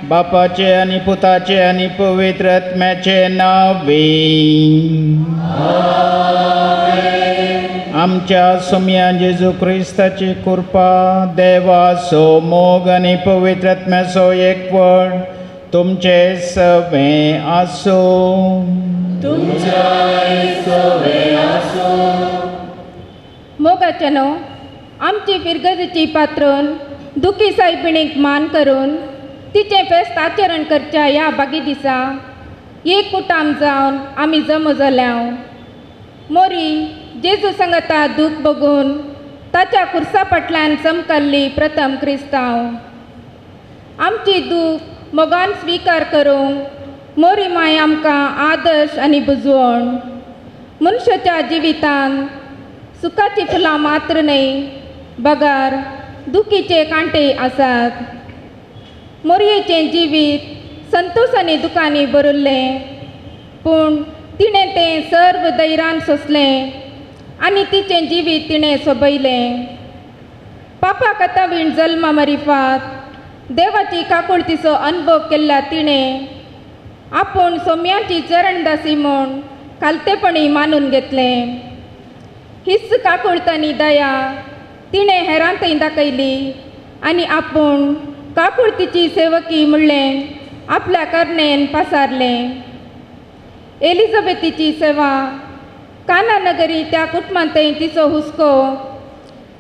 बापाचे आनी पुताचे आनी पवित्र आत्म्याचे नांवे। आमच्या सोम्या जेजू क्रिस्ताची कृपा, देवाचो मोग आनी पवित्र आत्म्याचो एकवट तुमचे सगळें आसूं। मोगाचे न्हू आमची फिरगजेची पात्रोन दुखी सायबिणीक मान करून तिचें फेस्त आचरण करच्या ह्या बागी दिसा एक कुटाम जावन आमी जमो जाल्या। मोरी जेजू सांगता दूख बघून ताच्या खुर्सा फाटल्यान चमकल्ली प्रथम क्रिस्तांव। आमची दूख मोगान स्विकार करूंक मोरी माय आमकां आदर्श आनी बुजवण। मनशाच्या जिवितान सुखाची फुलां मात्र न्हय बगार दुखीचे कांटे आसात। मोरयेचें जिवीत संतोश आनी दुखांनी भरिल्लें, पूण तिणें तें सर्व धैर्यान सोंसलें आनी तिचें जिवीत तिणें सोबयलें। पापा कथावीण जल्मा मारिफात देवाची काकुळतीचो अनुभव केल्ल्या तिणें आपूण सोम्याची चरणदासी म्हूण खालतेपणी मानून घेतलें। हीच काकुळत आनी दया तिणें हेरां थंय दाखयली आनी आपूण काकुळतीची सेवकी म्हणलें आपल्या करणेन पासारलें। एलिझाबेथीची सेवा काना नगरी त्या कुटुंबांतय तिचो हुस्को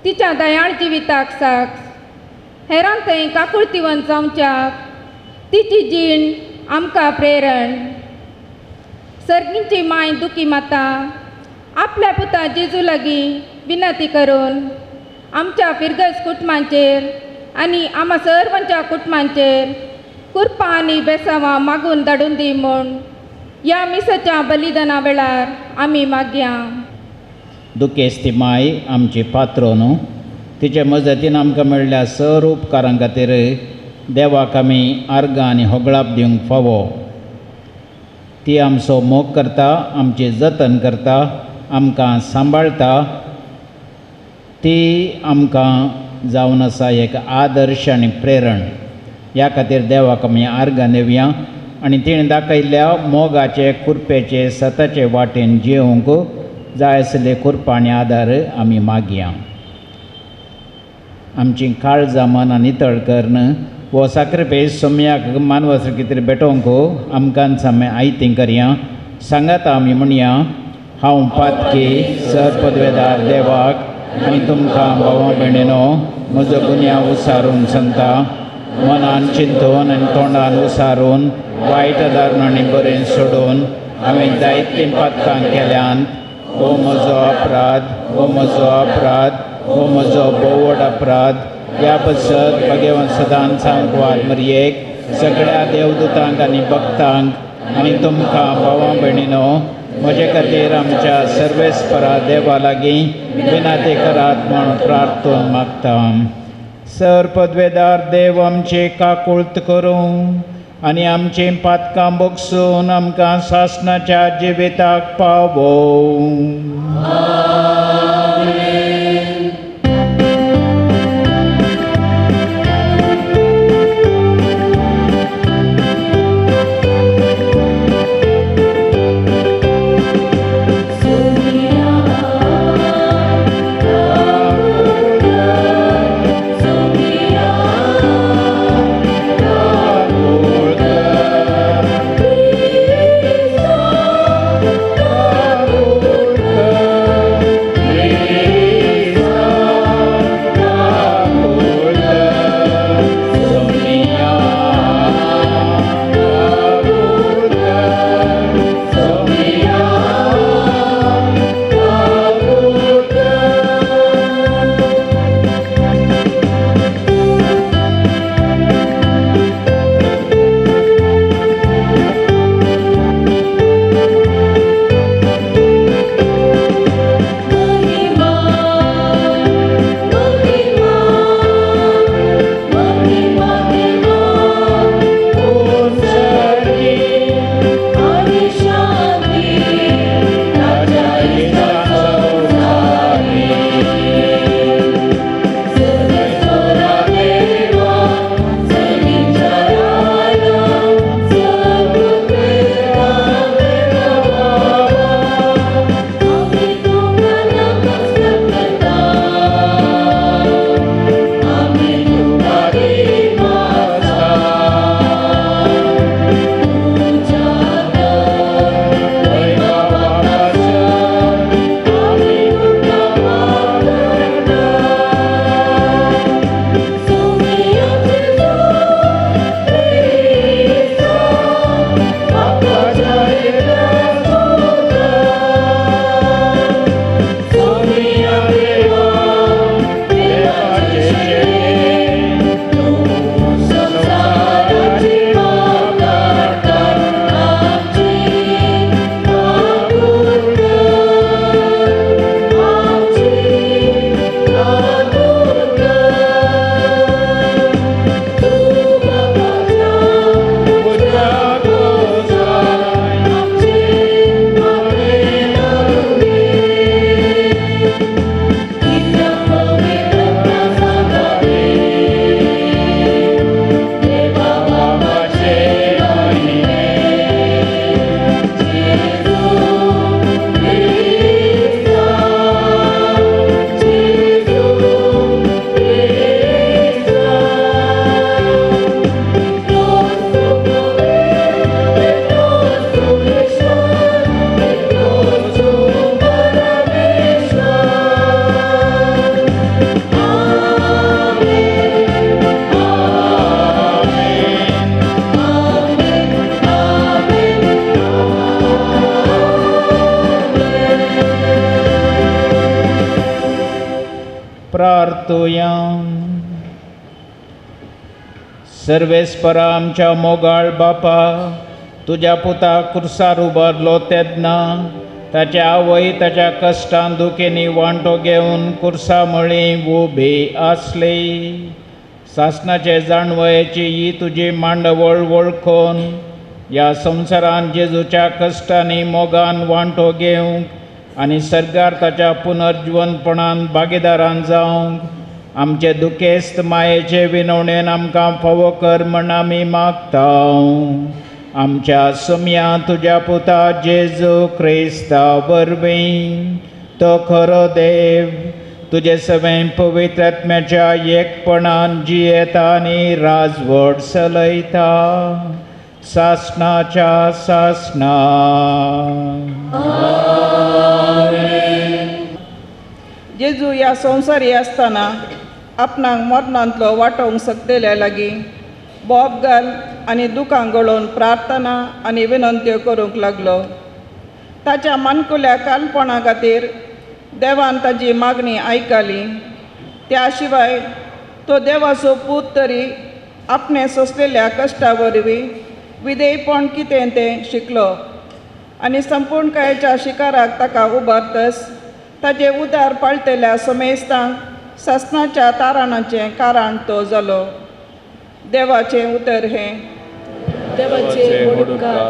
तिच्या दयाळ जिविताक साक्ष। हेरां थंय काकुळतीवन जावच्याक तिची जीण आमकां प्रेरण। सर्गींची माय दुखी माता आपल्या पुता जेजू लागीं विनंती करून आमच्या फिरगज कुटुंबांचेर आनी आमा सर्वांच्या कुटुंबांचेर कृपा आनी बेसावां मागून धाडून दी म्हूण ह्या मिसाच्या बलिदाना वेळार आमी मागया। दुखेस्ती माय आमची पात्रो न्हू, तिचे मजतीन आमकां मेळ्ळ्या सर उपकारां खातीर देवाक आमी आर्गां आनी होगळाप दिवंक फावो। ती आमचो मोग करता, आमचें जतन करता, आमकां सांबाळटा। ती आमकां जावन आसा एक आदर्श आनी प्रेरण। ह्या खातीर देवाक आमी आर्गां दिवया आनी तिणें दाखयल्ल्या मोगाचे कृपेचे सताचे वाटेन जिवंक जाय आसले कृपा आनी आदार आमी मागया। आमची काळजां मनां नितळ करून हो साक्रिफेस सोम्याक मानवास कितें भेटोवंक आमकां सामे आयतीं करया। सांगाता आमी म्हणया, हांव पातकी सर पदवेदार देवाक आनी तुमकां भावा भयणीनो म्हजो गुन्यांव उसारून सांगता। मनान चिंतून आनी तोंडान उसारून वायट आदारून आनी बरें सोडून हांवें जायतीं पातकां केल्यांत। हो म्हजो अपराध, हो म्हजो अपराध, हो म्हजो भोव अपराध। ह्या पसत भगवान सदान सांकवार मरयेक सगळ्या देवदूतांक आनी भक्तांक आनी तुमकां भावा भयणीनो म्हजे खातीर आमच्या सर्वेस्परा देवा लागीं विनंती करात म्हूण प्रार्थून मागता। सर पदवेदार देव आमचे काकुळत करूं आनी आमचीं पातकां भोगसून आमकां सासणाच्या जिविताक पावोवं। प्रार्थुया. सर्वेस्परा आमच्या मोगाळ बापा, तुज्या पुताक कुर्सार उबारलो तेन्ना ताच्या आवय ताच्या कश्टान दुखेंनी वांटो घेवन कुर्सा मळी उबी आसली. सासणाचे जाणवयेची ही तुजी मांडवळ वळखून ह्या संवसारान जेजूच्या कश्टांनी मोगान वांटो घेवंक आनी सर्गार ताच्या पुनर्जिवनपणान भागीदारान जावंक आमचे दुखेस्त मायेचे विनवणेन आमकां फावो कर म्हण आमी मागता. आमच्या सुमया तुज्या पुता जेजू क्रिस्ता वरवीं, तो खरो देव, तुजे सगळें पवित्र आत्म्याच्या एकपणान जियेता आनी राजवट चलयता सासणाच्या सासणा. जेजू ह्या संवसारी आसतना आपणाक मरणांतलो वाटोवंक शकतल्या लागीं बोब घाल आनी दुकां गळोवन प्रार्थना आनी विनंत्यो करूंक लागलो. ताच्या मानकुल्या कालपणा खातीर देवान ताजी मागणी आयकली. त्या शिवाय तो देवाचो पूत तरी आपणें सोंसलेल्या कश्टा वरवीं विधेयपण कितें तें शिकलो आनी संपूर्णकायेच्या शिकाराक ताका उबारतस ताजे उदार पाळटेल्या समेस्तांक सासणाच्या तारणाचें कारण तो जालो. देवाचें उतर हें. देवाचे उपकार.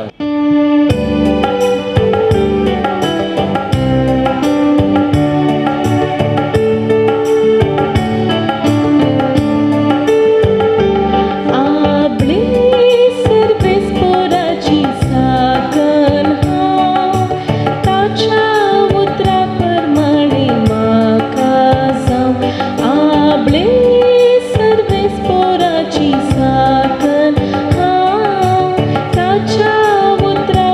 आपले सर्वेस्पोराची साकन हांव ताच्या उतरा प्रमाणे म्हाका जावं. आपले सर्वेस्पोराची साकन हांव ताच्या उतरा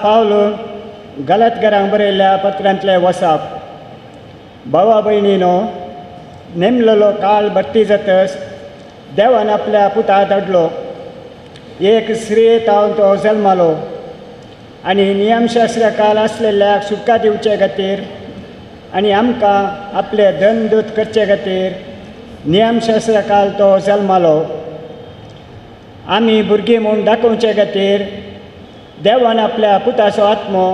पावल गलतकारांक बरयल्ल्या पत्रांतले वसाप. भावा भयणीनो, नेमलेलो काळ भरती जातस देवान आपल्या पुता धाडलो. एक स्त्री तावन तो जल्मालो आनी नियमशास्त्र काल आसलेल्याक सुटका दिवचे खातीर आनी आमकां आपले धनदूत करचे खातीर नियमशास्त्र काल तो जल्मालो. आमी भुरगीं म्हूण दाखोवचे खातीर देवान आपल्या पुताचो आत्मो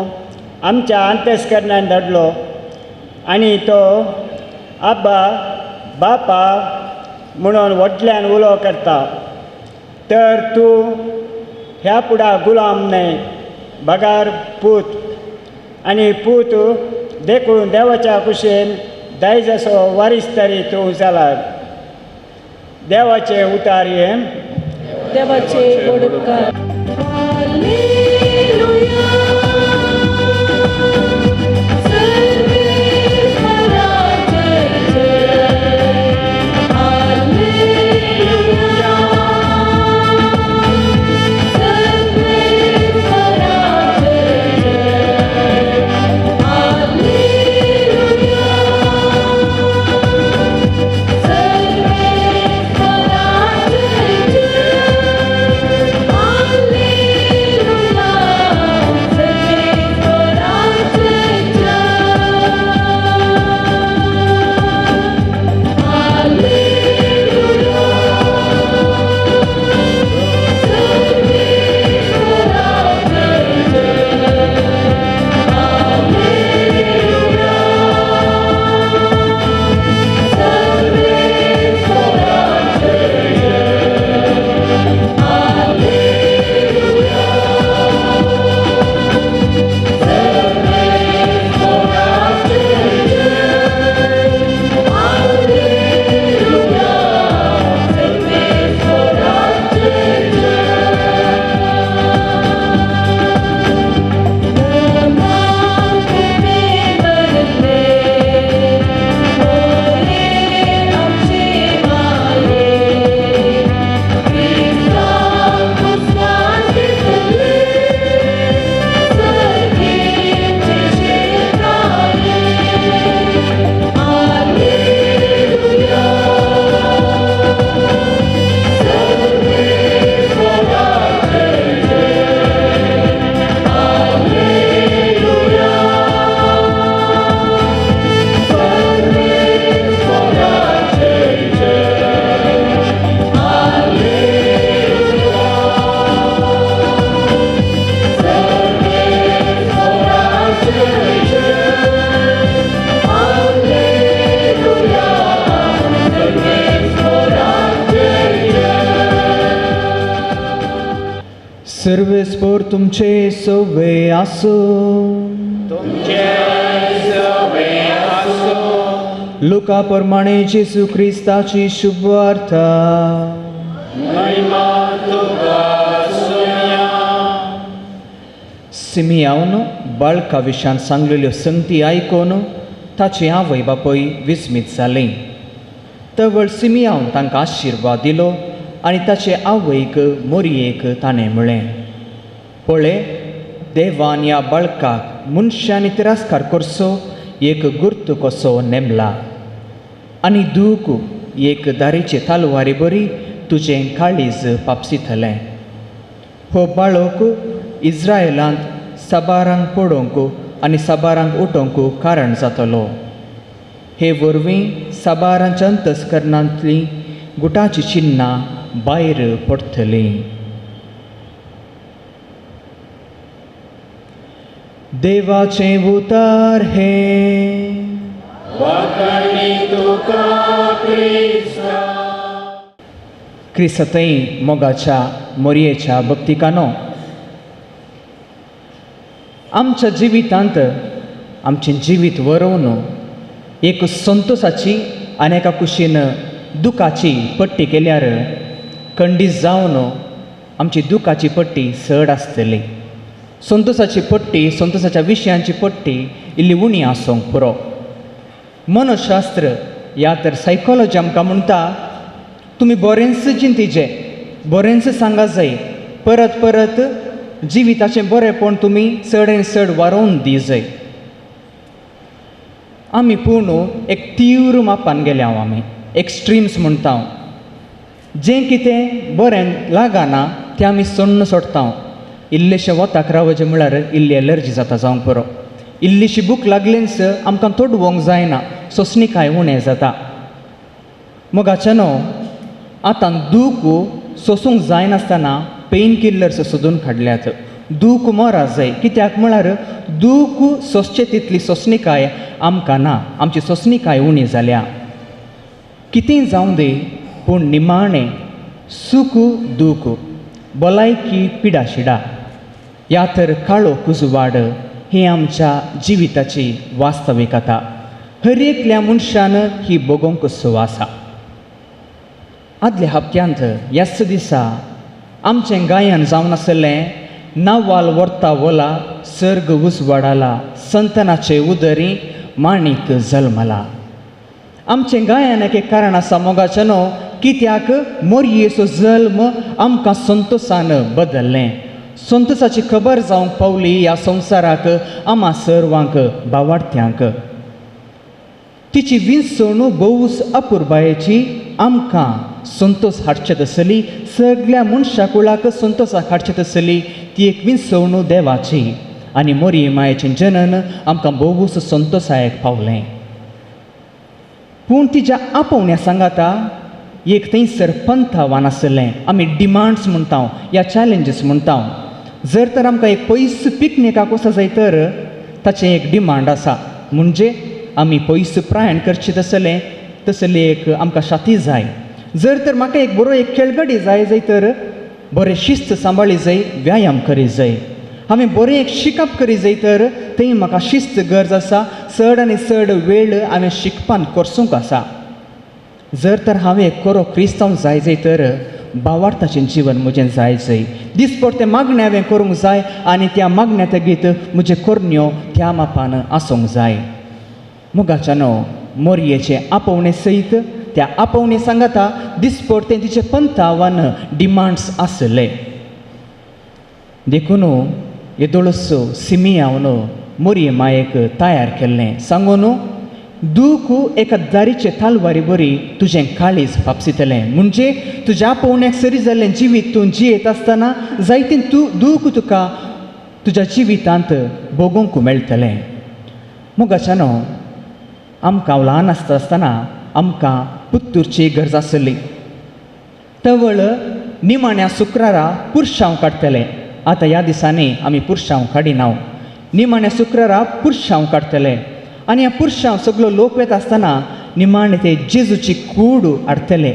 आमच्या अंतस्करणान धाडलो आनी तो आब्बा बापा म्हणून व्हडल्यान उलो करता. तर तूं ह्या फुडा गुलाम न्हय बगार पूत, आनी पूत देखून देवाच्या कुशेन दायजाचो वारीस तरी तूं जाला. देवाचे उतार हे देवाचे व्हड उपकार. सर्वेस्पोर तुमचे सवे आसो, तुमचे सवे आसो. लुका प्रमाणे जेजू क्रिस्ताची शुभवार्ता. महिमा तुका सोम्या. सिमियावन बाळका विशान सांगलेल्यो संगती आयकून ताची आवय बापूय विस्मीत जाली. तवळ सिमियावन तांकां आशिर्वाद दिलो आनी ताचे आवयक मोरयेक ताणें म्हळें, पळय देवान ह्या बाळकाक मनशांनी तिरस्कार करचो एक गुर्त कसो नेमला आनी दूख एक दारीचे तालवारी बरी तुजें काळीज पापसितलें. हो बाळक इज्रायलांत साबारांक पडोवंक आनी साबारांक उठोवंक कारण जातलो. हे वरवीं साबारांच्या अंतस्करणांतलीं गुटाचीं चिन्नां भायर पडटलीं. देवाचें उतार हें क्रिस्तय मोगाच्या मोरयेच्या भक्तिकानो, आमच्या जिवितांत आमचें जिवीत वरोवन एक संतोसाची आनी एका कुशीन दुखाची पट्टी केल्यार खंडीत जावन आमची दुखाची पट्टी चड आसतली. संतोसाची पट्टी, संतोसाच्या विशयांची पट्टी इल्ली उणी आसूंक पुरो. मनशास्त्र या तर सायकोलॉजी आमकां म्हणटा तुमी बरेंच चिंतिचें, बरेंच सांगा जाय, परत परत जिविताचें बरेंपण तुमी चड आनी चड वारोवन दी जाय. आमी पूण एक तीव्र मापान गेल्या आमी एक्स्ट्रीम्स म्हणटा, जें कितें बरें लागना तें आमी सोण्ण सोडटा. इल्लेशें वताक रावचें म्हळ्यार इल्ली एलर्जी जाता जावंक पुरो, इल्लीशी भूक लागलीच आमकां तोडवंक जायना, सोंसणीकाय उणें जाता. मोगाच्यानो आतां दूख सोसूंक जायनासतना पेन किलर्स सोदून काडल्यात. दूख मरा जाय, कित्याक म्हळ्यार दूख सोंसचे तितली सोंसणीकाय आमकां ना, आमची सोंसणीकाय उणी जाल्या. कितें जावं दी पूण निमाणें सूख दूख, भलायकी पिडाशिडा ह्या तर काळो कुजवाड ही आमच्या जिविताची वास्तविकता. हर एकल्या मनशान ही भोगोवंक सो आसा. आदल्या हप्त्यांत ह्याच दिसा आमचें गायन जावन आसलें नवाल व्हरता वोला सर्ग उजवाडाला संतनाचे उदरी माणीक जल्मला. आमचें गायन एक कारण आसा मोगाचें न्हू, कित्याक मोरयेचो जल्म आमकां संतोसान बदल्लें. संतोसाची खबर जावंक पावली ह्या संवसाराक आमा सर्वांक बावाडत्यांक. तिची विंचवण भोवच अपुरबायेची आमकां संतोस हाडचे तसली, सगळ्या मनशा कुळाक संतोसाक हाडचे तसली ती एक विंचवण देवाची. आनी मोरये मायेचें जनन आमकां भोवच संतोसायक पावलें. पूण तिच्या आपोवण्या सांगाता एक थंयसर पंथावान आसलें. आमी डिमांड्स म्हणटा या चॅलेंजीस म्हणटा. जर तर आमकां एक पयस पिकनिकाक वचूंक जाय तर ताचें एक डिमांड आसा, म्हणजे आमी पयस प्रयाण करचें तसलें तसली एक आमकां शाती जाय. जर तर म्हाका एक बरो एक खेळगडी जाय जाय तर बरें शिस्त सांबाळी जाय, व्यायाम करी जाय. हांवें बरें एक शिकप करी जाय तर थंय म्हाका शिस्त गरज आसा. चड आनी चड वेळ हांवें शिकपान कोर्सूंक आसा. जर तर हांवें एक खरो क्रिस्तांव जाय जाय तर बावार्थाचें जिवन म्हजें जाय जाय. दिसपडतें मागणें हांवें करूंक जाय आनी त्या मागण्या तेगीत म्हज्यो करण्यो त्या मापान आसूंक जाय. मोगाच्यानो मोरयेचें आपोवणें सयत त्या आपोवणें सांगाता दिसपडतें तिचें पंथावान डिमांड्स आसले. देखून येदोळसो सिमियावन मोरये मायेक तयार केल्लें सांगून दूख एका दारीचे तालवारी बरी तुजें काळीज फापसितलें. म्हणजे तुज्या आपोवण्याक सरी जाल्लें जिवीत तूं जियेत आसतना जायतें तूं दूख तुका तुज्या जिवितांत भोगोवंक मेळटलें. मोगाच्यानो आमकां ल्हान आसता आसतना आमकां पुत्तूरची गरज आसली. तवळ निमाण्या शुक्रारा पुरशांव काडटले. आतां ह्या दिसांनी आमी पुरशांव काडिना. निमाण्या शुक्रारा पुरशांव काडटले आनी ह्या पुरशांव सगलो लोक वेता आसतना निमाणे ते जेजूची कूड हाडटले.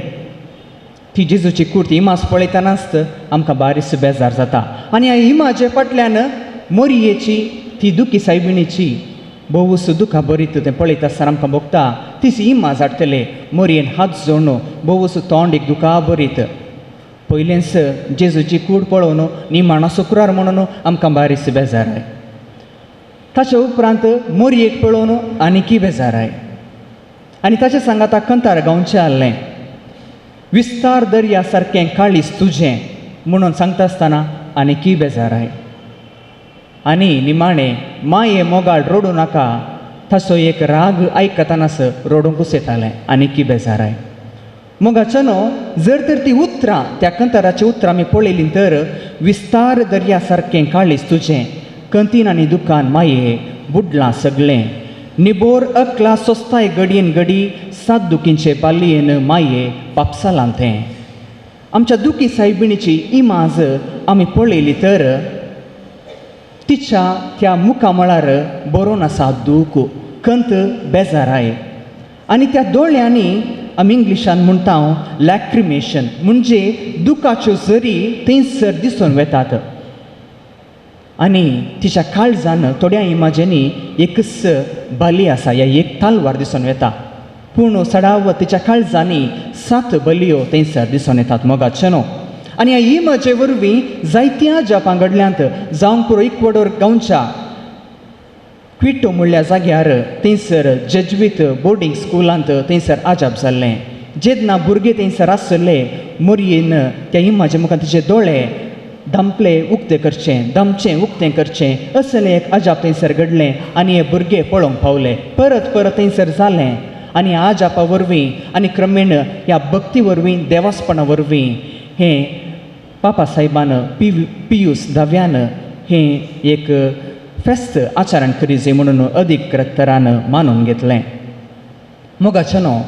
ती जेजूची कूड ती इमाज पळयतनाच आमकां बारीस बेजार जाता. आनी ह्या इमाजे फाटल्यान मोरयेची ती दुखी सायबिणीची भोवूस दुखा बरीत तें पळयता आसतना आमकां भोगता. तीच इमाज हाडटले मोरयेन हात जोडून भोवूस तोंड एक दुखा बरीत. पयलेंच जेजूची कूड पळोवन निमाणो शुक्रार म्हणून आमकां बारीस बेजाराय. ताच्या उपरांत मोरयेक पळोवन आनीकी बेजाराय. आनी ताच्या सांगाता कंतार गांवचें आहलें विस्तार दर्या सारकें काळीज तुजें म्हणून सांगता आसतना आनीकी बेजाराय. आनी निमाणें माये मोगाळ रडूं नाका ताचो एक राग आयकतनाच रडूंकूच येतालें आनीकी बेजाराय. मोगाच्यानो जर तर ती उतरां त्या कंताराची उतरां आमी पळयलीं तर विस्तार दर्या सारकें काळीज तुजें कंतीन आनी दुकान माये बुडलां सगळें निबोर अकला सोस्ताय घडयेन घडी सात दुखींचे पालयेन माये पापसालां तें. आमच्या दुखी सायबिणीची इमाज आमी पळयली तर तिच्या त्या मुखामळार बरोवन आसा दूख कंत बेजाराय. आनी त्या दोळ्यांनी आमी इंग्लिशान म्हणटा लॅक्रिमेशन, म्हणजे दुखाच्यो जरी थंयसर दिसून वेतात. आनी तिच्या काळजान थोड्या इमाजेनी एकच बली आसा या एक तालवार दिसून वेता, पूण सडावत तिच्या काळजांनी सात बलयो थंयसर दिसून येतात. मोगाचें न्हू. आनी ह्या इमाजे वरवीं जायत्या जापां घडल्यांत. जावंक पुरो इक्वडोर गांवच्या क्विटो म्हणल्या जाग्यार थंयसर जेज्वीत बोर्डींग स्कुलांत थंयसर आजाप जाल्लें. जेन्ना भुरगे थंयसर आसले मोरयेन त्या इमाजे मुखार तिचे दोळे धांपले उक्तें करचें, दामचें उक्तें करचें असलें एक अजाप थंयसर घडलें आनी हे भुरगे पळोवंक पावले. परत परत थंयसर जालें आनी ह्या अजापा वरवीं आनी क्रमेण ह्या भक्ती वरवीं देवासपणा वरवीं हें पापा साहेबान पियूस धाव्यान हें एक फेस्त आचरण करीजे म्हणून अदीक तरान मानून घेतलें. मोगाच्यानो,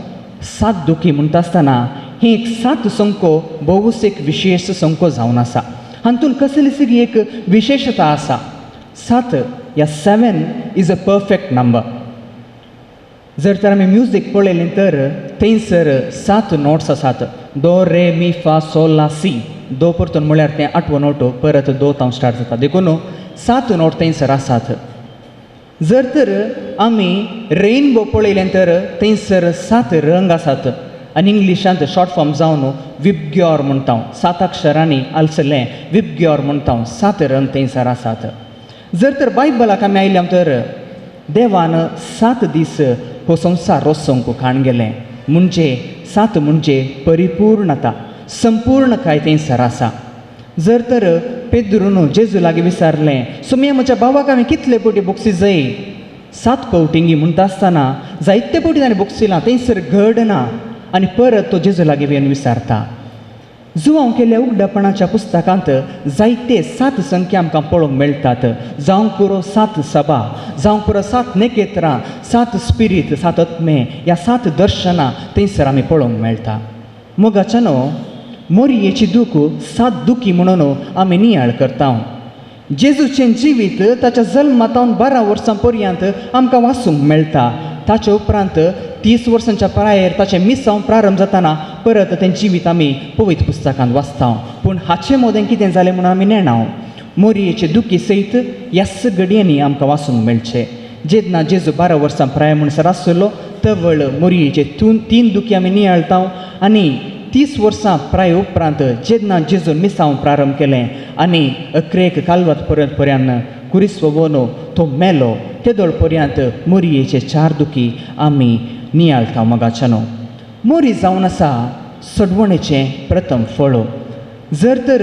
सात दुखी म्हणटा आसतना हें एक सात संको भोवूच एक विशेश संको जावन आसा. हातूंत कसली एक विशेशता आसा. सात या 7 is a perfect number. जर तर आमी म्युजीक पळयलें तर थंयसर 7 नोट्स आसात. दो रे मी फा सोल ला सी. दो परतून म्हळ्यार तें आठवो नोट परत दो तावन स्टार्ट जाता. देखून 7 नोट थंयसर आसात. जर तर आमी रेनबो पळयलें तर थंयसर 7 रंग आसात आनी इंग्लिशांत शॉर्ट फॉर्म जावन विबग्योर म्हणटा. 7 अक्षरांनी आसलें विबग्योर म्हणटा. 7 रंग थंयसर आसात. जर तर बायबलाक आमी आयल्या तर देवान 7 दीस हो संवसार रोसोवंक खाण गेलें. म्हणजे 7 म्हणजे परिपूर्णता, संपूर्ण काय थंयसर आसा. जर तर पेद्रून जेजू लागीं विचारलें, सोम्या म्हज्या भावाक हांवें कितले पवटी बोगसी जाय? 7 पवटिंगी म्हणटा आसतना जायते पवटी ताणें बोगसिलां, थंयसर घडना. आनी परत तो जेजू लागीं येवन विचारता. जुवांव केल्ल्या उगडापणाच्या पुस्तकांत जायते 7 संख्या आमकां पळोवंक मेळटात. जावंक पुरो 7 सभा, जावंक पुरो 7 नेकेत्रां, 7 स्पिरीत, 7 आत्मे ह्या 7 दर्शनां थंयसर आमी पळोवंक मेळटा. मोगाच्यानो, मोरयेची दूख 7 दुखी म्हणून आमी नियाळ करता. जेजूचें जिवीत ताच्या जल्मातावन 12 वर्सां पर्यंत आमकां वाचूंक मेळटा. ताचे उपरांत 30 वर्सांच्या प्रायेर ताचें मिसांव प्रारंभ जाताना परत तें जिवीत आमी पवित्र पुस्तकांत वाचता. पूण हाचे मदें कितें जालें म्हणून आमी नेणाव. मोरयेचे दुखी सयत ह्याच घडयांनी आमकां वाचूंक मेळचें. जेन्ना जेजू 12 वर्सां प्राय म्हणसर आसलो तवळ मोरयेचे 3 दुखी आमी नियाळता. आनी 30 वर्सां प्राय उपरांत जेन्ना जेजून मिसांव प्रारंभ केलें आनी अक्रेक कालवात पर्यंत कुरीस वोनो तो मेलो तेदोळ पर्यंत मोरयेचे 4 दुखी आमी नियाळता. मोगाच्यानो, मोरी जावन आसा सडवणेचें प्रथम फळ. जर तर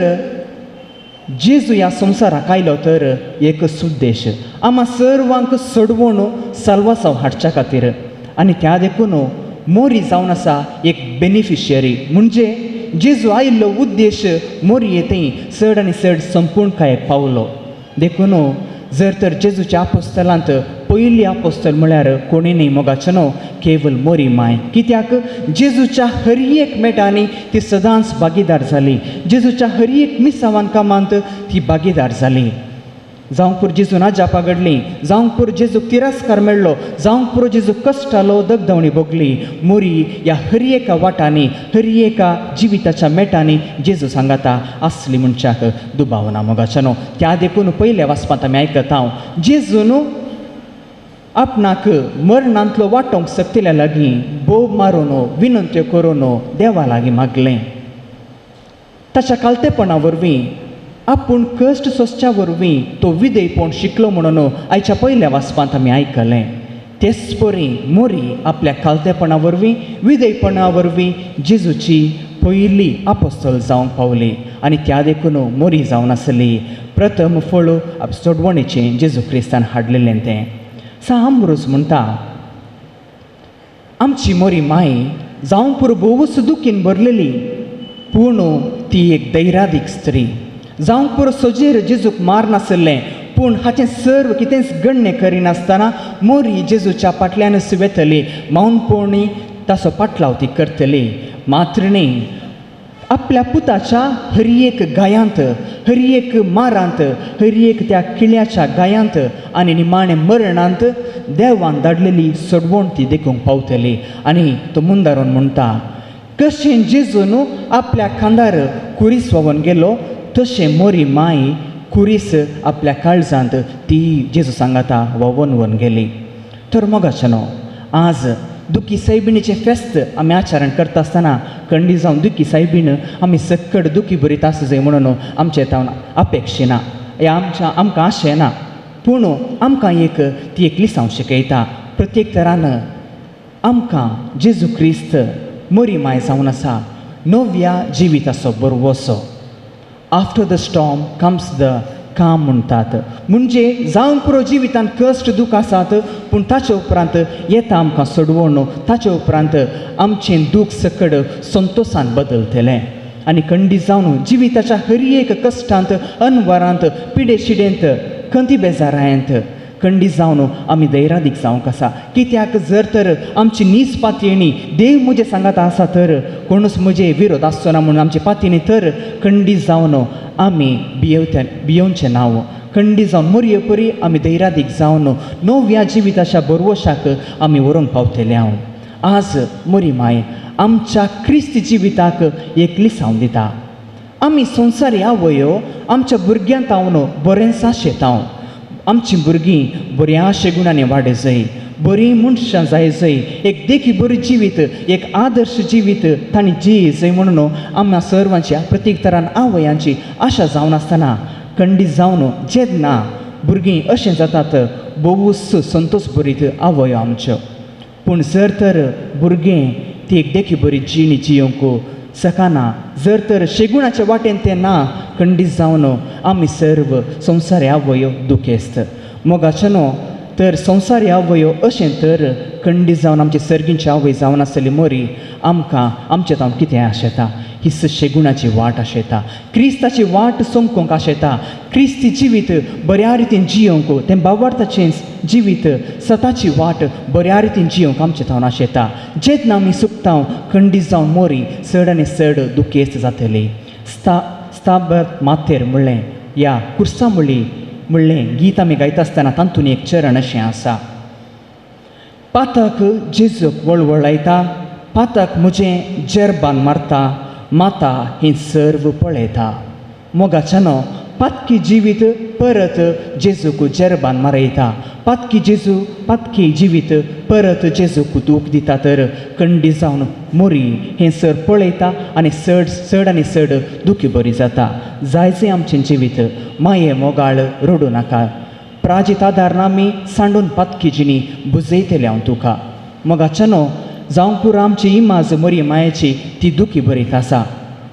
जेजू ह्या संवसाराक आयलो तर एक सुद्देश आमा सर्वांक सडवण साल्वासांव हाडच्या खातीर. आनी त्या देखून मोरी जावन आसा एक बेनिफिशियरी. म्हणजे जेजू आयिल्लो उद्देश मोरये थंय चड आनी चड संपूर्ण कायक पावलो. देखून जर तर जेजूच्या आपोस्तलांत पयली आपोस्तल म्हळ्यार कोणी न्ही मोगाच्यानो, केवल मोरी माय. कित्याक जेजूच्या हर एक मेटांनी ती सदांच भागीदार जाली. जेजूच्या हर एक मिसावान कामांत ती भागीदार जाली. जावंक पुरो जेजून अजापां घडलीं, जावंक पुरो जेजूक तिरस्कार मेळ्ळो, जावंक पुरो जेजूक कश्टालो दगदवणी भोगली. मोरी ह्या हर एका वाटांनी, हर एका जिविताच्या मेटांनी जेजू सांगाता आसली मनशाक दुबावना. मोगाच्यानो, त्या देखून पयल्या वाचपांत आमी आयकता जेजून आपणाक मरणांतलो वाटोवंक शकतल्या लागीं बोब मारून विनंत्यो करून देवा लागीं मागलें. ताच्या कालतेपणा वरवीं आपूण कश्ट सोंसच्या वरवीं तो विधेयपण शिकलो म्हणून आयच्या पयल्या वाचपांत आमी आयकलें. तेच परी मोरी आपल्या कालतेपणा वरवीं विधेयपणा वरवीं जेजूची पयली आपोस्तल जावंक पावली. आनी त्या देखून मोरी जावन आसली प्रथम फळ सोडवणेचें जेजू क्रिस्तान हाडलेलें तें. सा आमरोज म्हणटा, आमची मोरी माय जावंक पुरो भोवूच दुखीन भरलेली, पूण ती एक दैरादीक स्त्री. जावंक पुरो सोजेर जेजूक मार नासलें, पूण हाचें सर्व कितेंच गण्य करिनासतना मोरी जेजूच्या फाटल्यानच वेतली, मौनपणी ताचो पाटलाव ती करतली. मात्र न्ही, आपल्या पुताच्या हर एक गायांत, हर एक मारांत, हर एक त्या किळ्याच्या गायांत आनी निमाणें मरणांत देवान धाडलेली सोडवण ती देखूंक पावतली. आनी तो मुंदारून म्हणटा, कशें जेजून आपल्या खांदार कुरीस व्हांवन गेलो तशें मोरी माय कुरीस आपल्या काळजांत ती जेजू सांगाता व्हांवन व्हरून गेली. तर मोगाच्यानो, आज दुखी सायबिणीचें फेस्त आमी आचरण करता आसतना कंडी जावन दुखी सायबीण आमी सक्कड दुखी बरीत आसूं जाय म्हणून आमचें तावन अपेक्षिना, ह्या आमच्या आमकां आशें ना. पूण आमकां एक ती एक लिसांव शिकयता. प्रत्येक तरान आमकां जेजू क्रिस्त मोरी माय जावन आसा नव्या जिविताचो बरवसो. After the storm comes the calm म्हणटात. म्हणजे जावंक पुरो जिवितान कश्ट दूख आसात, पूण ताचे उपरांत येता आमकां सोडवण, ताचे उपरांत आमचें दूख सकड संतोशान बदलतलें. आनी खंडीत जावन जिविताच्या हर एक कश्टांत, अनवरांत, पिडे शिडेंत, खंती बेजारायंत खंडीत जावन आमी धैर्यादीक जावंक आसा. कित्याक जर तर आमची नीज पातयेणी देव म्हजे सांगात आसा तर कोणूच म्हजे विरोध आसचो ना म्हणून आमची पातयेणी तर खंडीत जावन आमी भियोवचें नांव. खंडीत जावन मोरये परी आमी धैर्यादीक जावन नव्या जिविताच्या बरवशाक आमी व्हरूंक पावतले. हांव आज मोरी माय आमच्या क्रिस्ती जिविताक एक लिसांव दिता. आमी संवसारी आवयो आमच्या भुरग्यांत हांव बरेंच आशेता. आमचीं भुरगीं बऱ्या शेगुणांनी वाडय जाय, बरीं मनशां जाय जाय, एक देखी बरी जिवीत, एक आदर्श जिवीत तांणी जिये जाय म्हणून आमकां सर्वांची प्रत्येक तरान आवयांची आशा जावन आसतना खंडीत जावन जेन्ना भुरगीं अशें जातात भोवूच संतोश भरीत आवयो आमच्यो. पूण जर तर भुरगें ती एक देखी बरी जिणी जियोंक शकना, जर तर शेगुणाच्या वाटेन तें ना, खंडीत जावन आमी सर्व संवसारी आवयो दुखेस्त. मोगाचें तर संवसारी आवयो अशें तर खंडीत जावन आमचे सर्गींची आवय जावन आसली मोरी आमकां आमचे तावन कितें आशेता, ही शेगुणाची वाट आशेता, क्रिस्ताची वाट सोमकोंक आशेता, क्रिस्ती जिवीत बऱ्या रितीन जियोंक, तें बावार्थाचें जिवीत सताची वाट बऱ्या रितीन जियोंक आमचे तावन आशेता. जेन्ना आमी सुकता खंडीत जावन मोरी चड आनी चड दुखेस्त जातली. स्ताबर माथेर म्हणलें या कुर्सा मुळी म्हणलें गीत आमी गायता आसतना तातूंत एक चरण अशें आसा. पातक जेजूक वळवळायता, पातक म्हजें जेरबान मारता, माता हें सर्व पळयता. मोगाच्यानो पातकी जिवीत परत जेजूक जेरबान मारयता, पातकी जेजू पातकी जिवीत परत जेजूक दूख दिता. तर खंडीत जावन मोरी हें सर पळयता आनी चड चड आनी चड दुखी बरी जाता. जायचें आमचें जिवीत माये मोगाळ रडूं नाका, प्राजीत आदार आमी सांडून पातकी जिणी बुजयतलें हांव तुका. मोगाच्यानो जावंक पुरो आमची इमाज मोरी मायेची ती दुखी बरीत आसा,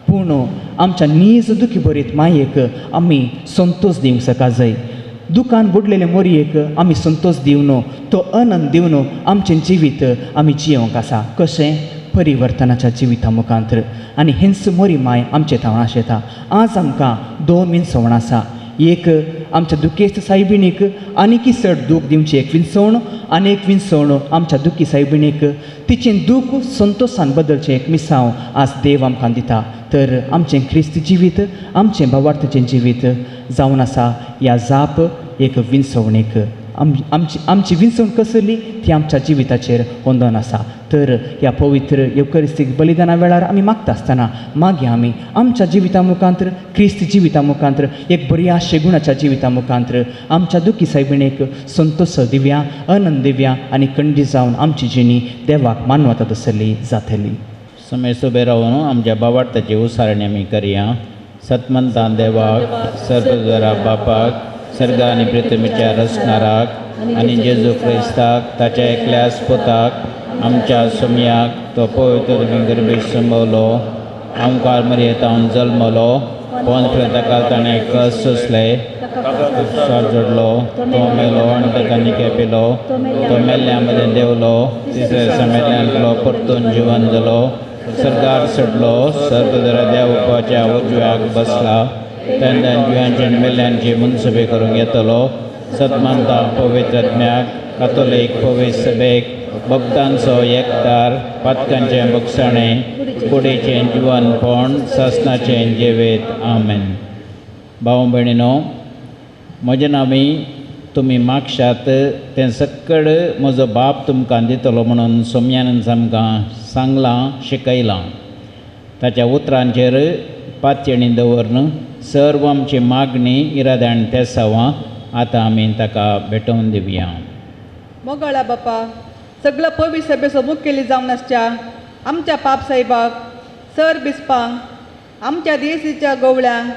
पूण आमच्या नीज दुखी बरीत मायेक आमी संतोश दिवंक सका जाय. दुकान बुडलेले मोरयेक आमी संतोश दिवन तो आनंद दिवन आमचें जिवीत आमी जियोंक आसा. कशें? परिवर्तनाच्या जिविता मुखांतर. आनी हेंच मोरी माय आमचे थावन आशेता. आज आमकां दोन विनसवण आसा, एक आमच्या दुखेस्त सायबिणीक आनीकी चड दूख दिवची एक विनसवण, आनी एक विनसवण आमच्या दुखी सायबिणीक तिचें दूख संतोशान बदलचें एक मिसांव आज देव आमकां दिता. तर आमचें क्रिस्त जिवीत आमचें भावार्थाचें जिवीत जावन आसा ह्या जाप एक विनसवणेक. आमची आमची विनसवण कसली ती आमच्या जिविताचेर होंदोन आसा. तर ह्या पवित्र येवकरिस्तीक बलिदाना वेळार आमी मागता आसतना मागीर आमी आमच्या जिविता मुखांतर क्रिस्त जिविता मुखांतर एक बऱ्या शेगुणाच्या जिविता मुखांतर आमच्या दुखी सायबिणेक संतोश दिव्या, आनंद दिव्या आनी खंडीत जावन आमची जिणी देवाक मानवता तसली जातली. समय उबे रावन आमच्या बावार्थाची उसारणी आमी करया. सतमंतान देवाक, सर्वद्वारा बापाक, सर्ग आनी पृथ्वीच्या रचणाराक आनी जेजू क्रिस्ताक ताच्या एकल्याच पुताक आमच्या सोमयाक तो पवित्र गर्भेत संभवलो, आमकां मरयेतावन जल्मलो, पोंच ताका ताणें कस सोंसले, सार जोडलो, तो मेलो आनी ताका निके पिलो, तो मेल्ल्या मदें देंवलो, तिसऱ्या दिसा मेल्ल्यांतलो परतून जिवन जालो, सरकार सोडलो, सर्वद्वारा देवपाच्या उजव्याक बसला, तेन्ना जिव्यांचे आनी मेल्ल्यांची मुनसबी करूंक येतलो. सतमानता पवित्र आत्म्याक, कातोलीक पवित्र सभेक, भक्तांचो एकतार, पातकांचें भोगसाणें, कुडीचें जिवनपण, सासनाचें जिवीत. आमेन. भाव भयणीनो, म्हजें नांवी तुमी मागशात तें सक्कड म्हजो बाप तुमकां दितलो म्हणून सोमयानंद आमकां सांगलां, शिकयलां. ताच्या उतरांचेर पातयेणी दवरून सर्व आमची मागणी इरादे आनी तेसांवां आतां आमी ताका भेटोवन दिवया. मोगाळा बापा, सगळो पवित्र सभेचो मुखेली जावन आसच्या आमच्या पाप साहेबाक, सर बिस्पांक, आमच्या देसीच्या गवळ्यांक,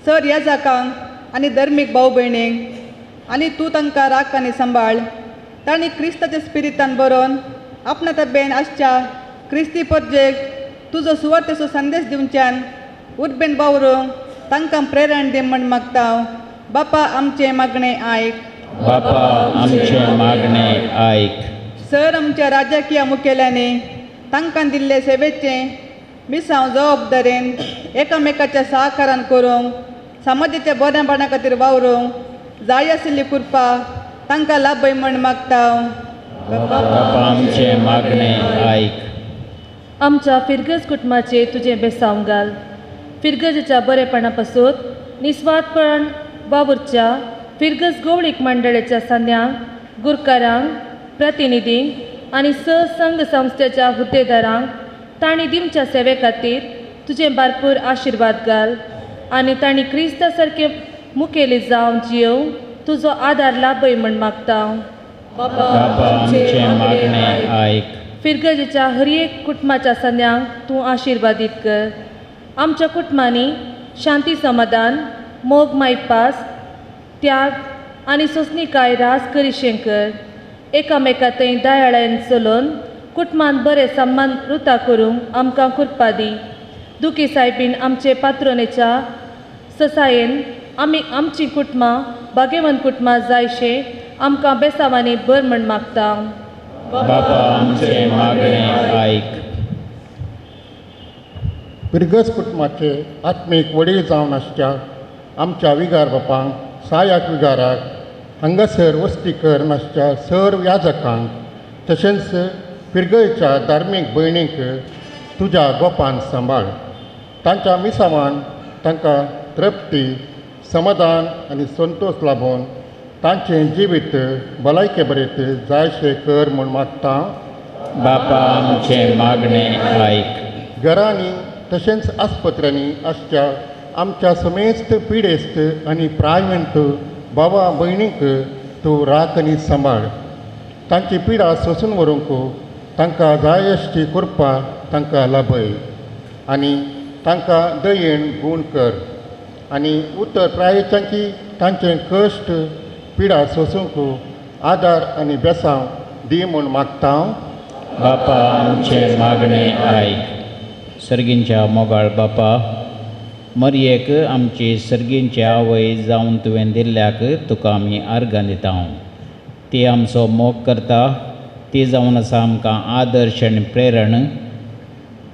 सर याजाकांक आनी धर्मीक भाव भयणींक, आनी तूं तांकां राख आनी सांबाळ. तांणी क्रिस्ताच्या स्पिरितान बरोवन आपणा तब्येन आसच्या क्रिस्ती परजेक तुजो सुवार्तेचो संदेश दिवच्यान उर्बेन बावरूंक तांकां प्रेरण दी म्हण मागता. बापा आमचें मागणें आयक. बापा आमचें मागणें आयक. सर आमच्या राजकीय मुखेल्यांनी तांकां दिल्ले सेवेचें मिसांव जबाबदारेन एकामेकाच्या सहकारान करूंक समाजाच्या बऱ्यापणा खातीर वावरूंक जाय आशिल्ली कृपा तांकां लाभय म्हण मागता. बापा आमचें मागणें आयक. आमच्या फिरगज कुटुंबाचेर तुजें बेसांव घाल. फिरगजेच्या बरेपणा पासून निस्वार्थपणान वावुरच्या फिरगज गोवळीक मंडळाच्या सांद्यांक, गुरकारांक, प्रतिनिधींक आनी संघ संस्थेच्या हुद्देदारांक तांणी दिवच्या सेवे खातीर तुजें भरपूर आशिर्वाद घाल आनी तांणी क्रिस्ता सारके मुखेली जावन जियोवंक तुजो आदार लाभय म्हण मागता. बापा आमचें मागणें आयक. फिरगजेच्या हर एक कुटुंबाच्या सांद्यांक तूं आशिर्वादीत कर. आमच्या कुटुंबांनी शांती, समाधान, मोग, मायपास, त्याग आनी सोंसणीकाय रास करिशें कर. एकामेका थंय दयाळायन चलोवन कुटुंबान बरें सम्मान रुता करूंक आमकां कृपा दी. दुखी सायबीन आमचे पात्रोनेच्या ससायेन आमी आमचीं कुटुंबां भाग्यवंत कुटुंबां जायशें आमकां बेसांवांनी भर म्हण मागता. बापा आमचें मागणें आयक. पिरगज कुटुंबाचे आत्मीक वडील जावन आसच्या आमच्या विगार बापांक, सायाक विगाराक, हांगासर वस्ती कर नासच्या सर याजकांक, तशेंच पिरगयच्या धार्मीक भयणींक तुज्या गोपान सांबाळ. तांच्या मिसावान तांकां तृप्ती, समाधान आनी संतोश लाबोवन तांचें जिवीत भलायके बरें जायशें कर म्हूण मागता. बापा आमचें मागणें आयक. घरांनी तशेंच आस्पत्र्यांनी आसच्या आमच्या समेस्त पिडेस्त आनी प्रायवंत बाबा भयणींक तूं राख आनी सांबाळ. तांची पिडा सोसून व्हरूंक तांकां जाय आसची कृपा तांकां लाभय आनी तांकां दयेन गूण कर आनी उत्तर प्रायेच्यांकी तांचे कश्ट पिडा सोसूंक आदार आनी बेसांव दी म्हूण मागता. बापा आमचें मागणें आयक. सर्गींच्या मोगाळ बापा, मरयेक आमची सर्गींची आवय जावन तुवें दिल्ल्याक तुका आमी आर्गां दिता. ती आमचो मोग करता, ती जावन आसा आमकां आदर्श आनी प्रेरण.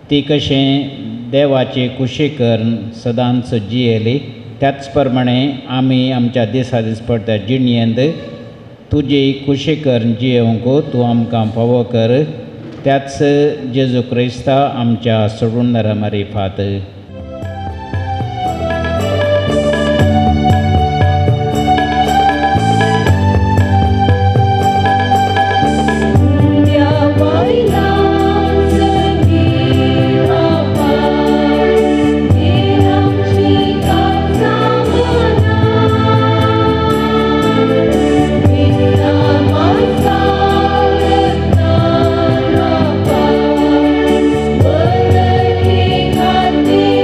ती कशें देवाची खुशी करून सदांच जियेली त्याच प्रमाणे आमी आमच्या दिसा दिसपडट्या जिणयेंत तुजी खुशी करून जियेवंक तूं आमकां फावो कर. त्याच जेजू क्रिस्ता आमच्या सोडून मारिफात. Bye.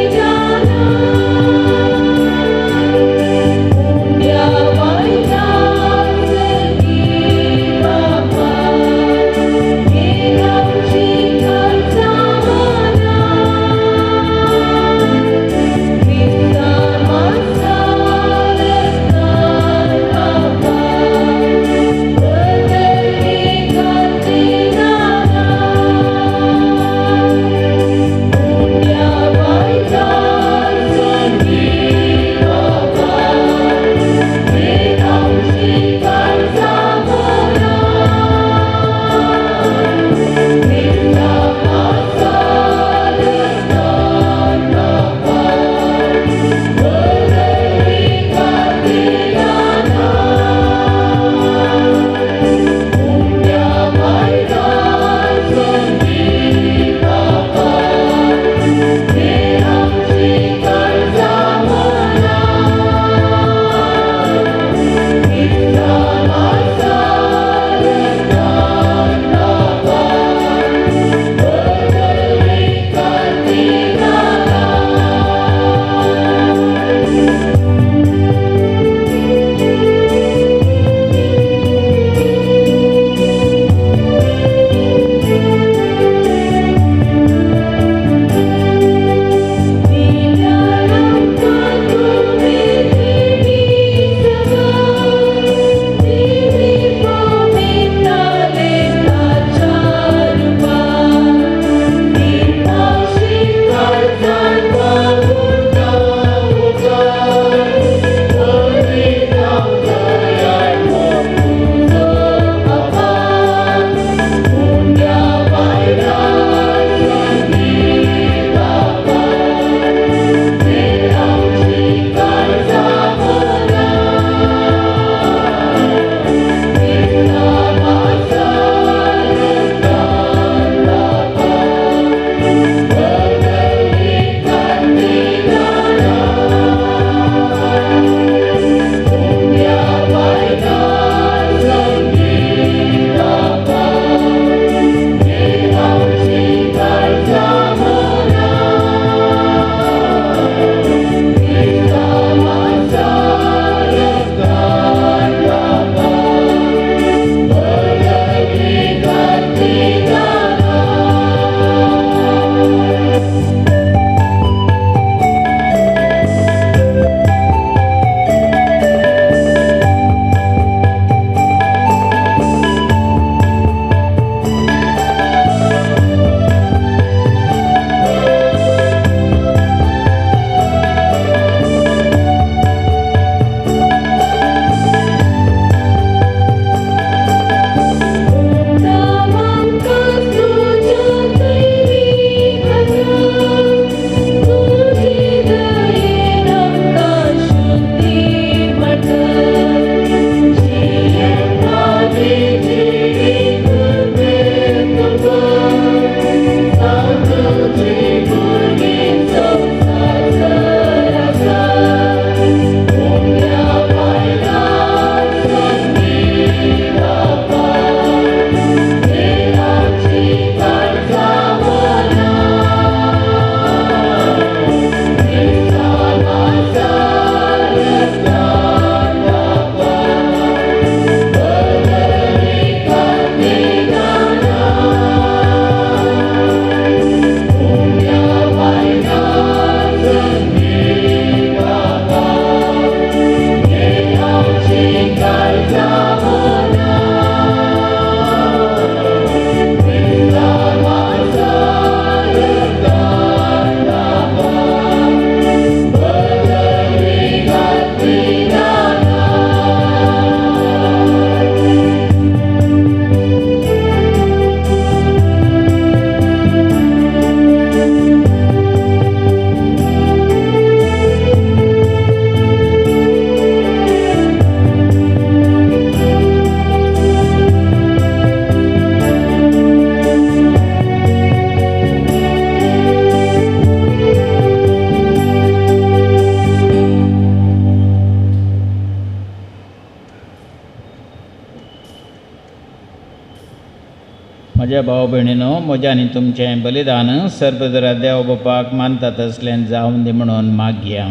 म्हज्या भाव भयणीनो, म्हज्या आनी तुमचें बलिदान सर्वदरा देव बापाक मानता तसलें जावन दी म्हणून मागया.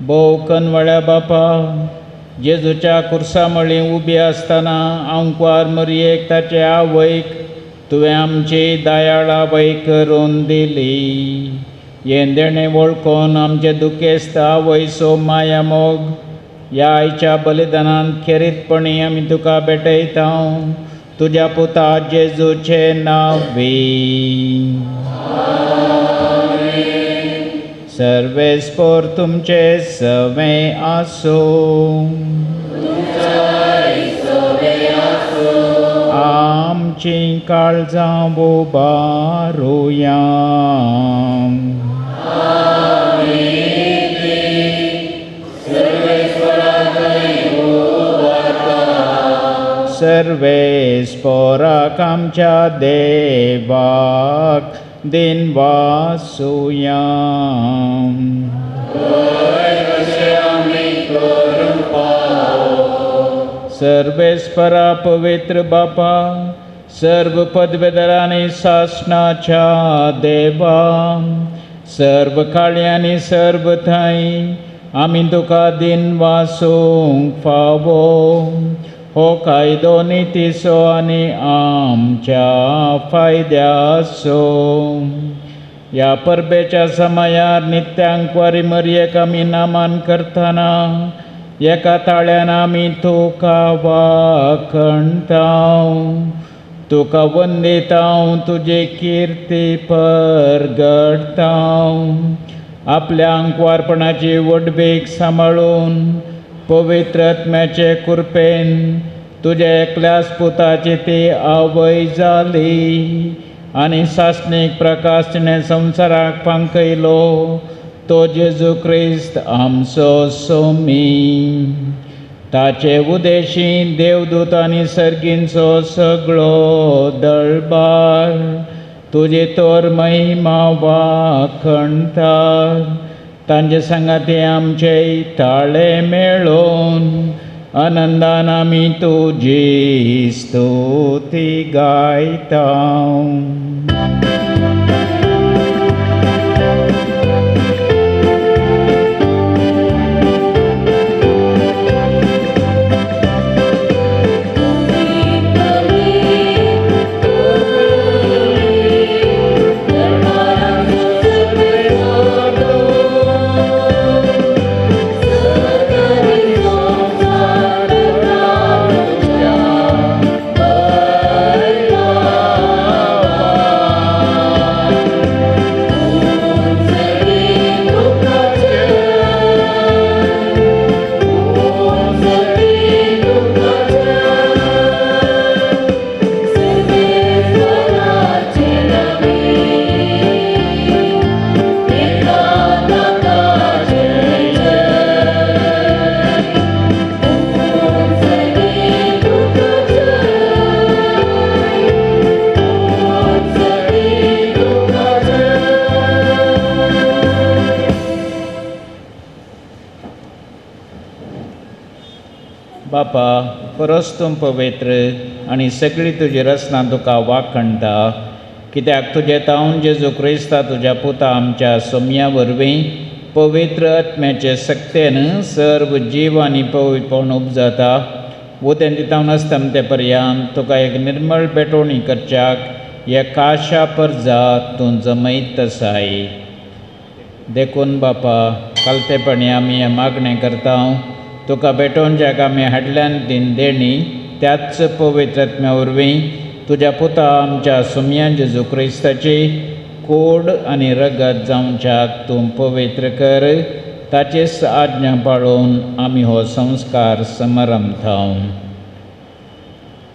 भोव कनवळ्या बापा, जेजूच्या कुर्सा मळी उबी आसतना आंकवार मरयेक ताचे आवयक तुवें आमची दयाळ आवय करून दिली. हें देणें वळखून आमचे दुखेस्त आवयचो माया मोग ह्या आयच्या बलिदानान खेरीतपणी आमी तुका भेटयता, तुज्या पुता जेजूचें नांवी. सर्वेस्पोर तुमचे सवें आसूं. आमचीं काळजां उबारुया. सर्वेस्पोराक आमच्या देवाक दिनवासुया. सर्वेस्परा पवित्र बापा, सर्व पदवेदरांनी सासणाच्या देवा, सर्व काळयांनी सर्व थंय आमी तुका दिनवासूंक फावो. हो कायदो नितीचो आनी आमच्या फायद्याचो. ह्या परबेच्या समयार नित्यांकवारी मरयेक आमी नामान करतना एका ताळ्यान आमी तुका वाखणता, तुका वंदिता, तुजी किर्ती परगडटा. आपल्या आंकवारपणाची वडबीक सांबाळून पवित्र आत्म्याचे कृपेन तुज्या एकल्याच पुताची ती आवय जाली आनी सासणीक प्रकाश तिणें संवसाराक फांकयलो, तो जेजू क्रिस्त आमचो सोमी. ताचे उदेशी देवदूत आनी सर्गींचो सगळो दळबार तुजी तोर महिमा वाखणता. तांचे सांगाती आमचे ताळे मेळोवन आनंदान आमी तुजी स्तुती गायता. बापा, परस तूं पवित्र आनी सगळी तुजी रचना तुका वाखणटा, कित्याक तुजें तावन जेजू क्रिस्ता तुज्या पुता आमच्या सोम्या वरवीं पवित्र आत्म्याचे सक्तेन सर्व जीव आनी पवित्रपण उपजाता. उदें दितावन आसता पर्यंत तुका एक निर्मळ पेटोवणी करच्याक एकाशा परजा तूं जमयत आसाय. देखून बापा, कालतेपणी आमी हें मागणें करता, तुका भेटोवच्याक आमी हाडल्यान दिन देणी त्याच पवित्र आत्म्या वरवीं तुज्या पुता आमच्या सोम्या जेजू क्रिस्ताची कोड आनी रगत जावच्याक तूं पवित्र कर. ताचेच आज्ञा पाळून आमी हो संस्कार समारंभता.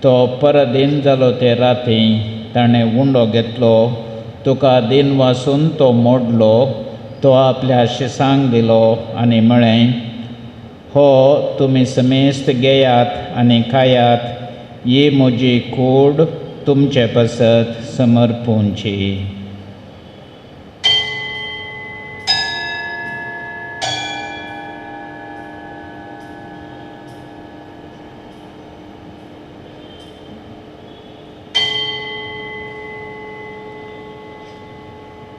तो परदीन जालो ते राती ताणें उंडो घेतलो, तुका दिन वासून तो मोडलो, तो आपल्या शिसांक दिलो आनी म्हळें, हो तुमी समेस्त घेयात आनी खायात, ही म्हजी कूड तुमचे पासत समर्पूंची.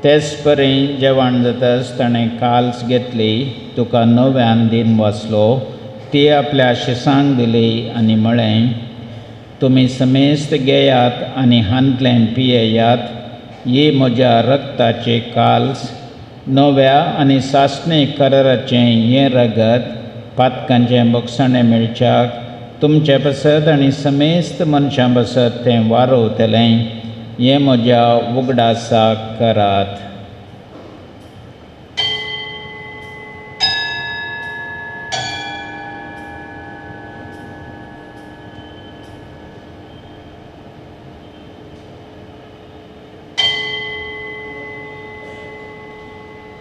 तेच परी जेवण जातच ताणें काल्स घेतली, तुका नव्यान दिन वाचलो, ती आपल्या शिसांक दिली आनी म्हळें, तुमी समेस्त घेयात आनी हांतलें पियेयात, ही म्हज्या रक्ताची काल्स, नव्या आनी सासणी कराराचें हें रगत पातकांचें बोगसाणें मेळच्याक तुमचे पासत आनी समेस्त मनशां पासत तें वारोवतलें, हें म्हज्या उगडासाक करात.